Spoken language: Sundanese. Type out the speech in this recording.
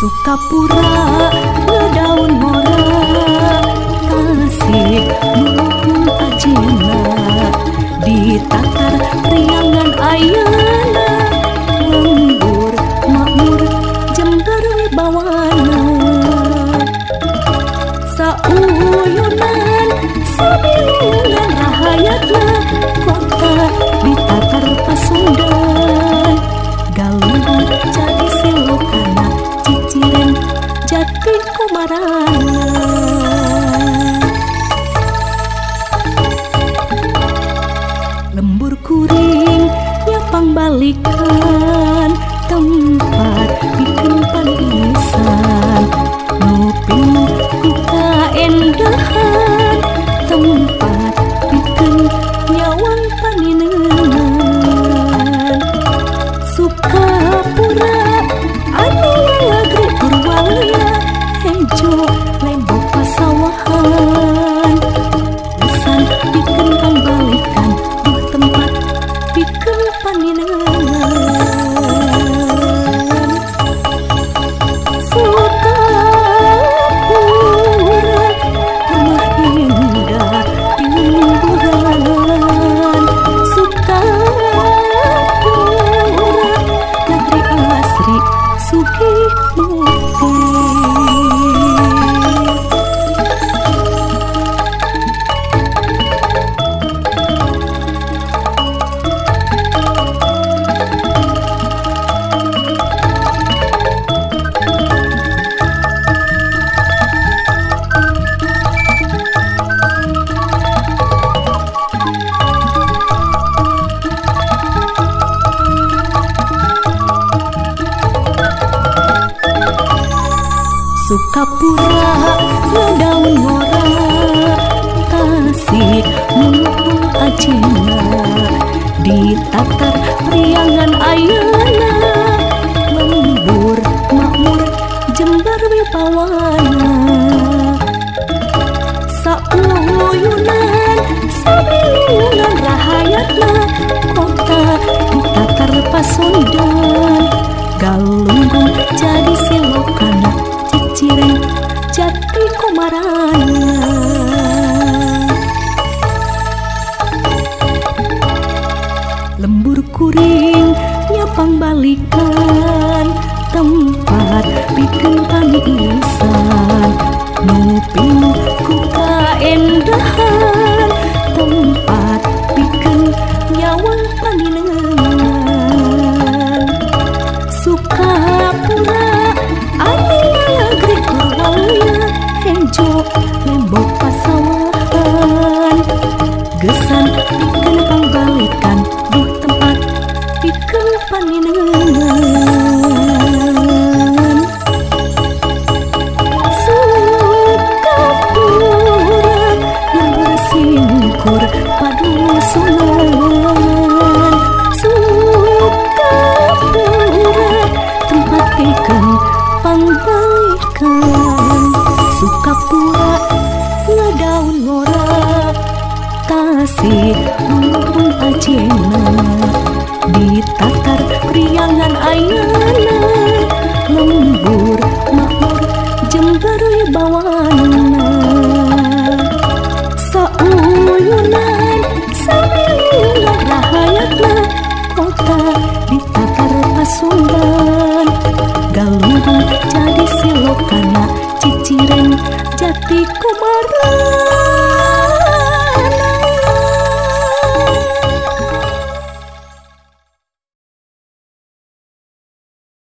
Sukapura ngedaun ngora Tasik nulupun ajena ditatar priangan ayana lembur makmur Jember wibawana sauyunan sabilungan rahayatna kota ditatar Pasundan Galunggung jadi silokana Ciciren jati komarana. Lembur kuring nyapang balikan tempat bikin panisan nupin ku kaendahan tempat bikin nyawang paninengan. Sukapura anu negeri Purwaluya hejo lembok pasawahan pisan bikin pambalikan duh tempat bikin paninengan. Sukapura rumah indah di lemburan. Sukapura negeri asri sugih mukti. Sukapura ngedaun ngora Tasik nulupun ajena ditatar priangan ayana lembur makmur Jember wibawana sauyunan sabilungan rahayatna kota ditatar Pasundan Galunggung jadi silokana Ciciren jati komarana. Lembur kuring nyapang balikan tempat bikin paniisan nupin ku kaendahan tempat bikin nyawang paninengan. Sukapura anu negeri Purwaluya hejo lembok pasawahan gesan bikin pangbalikan duh tempat bikin paninengan. Sukapura lembur singkur padusunan. Sukapura tempat bikin pangbalikan. Sukapura ngedaun ngora Tasik nulupun ajena ditatar priangan ayana lembur makmur Jember wibawana sauyunan sabilungan rahayatna kota ditatar Pasundan Galunggung jadi silokana Ciciren jati.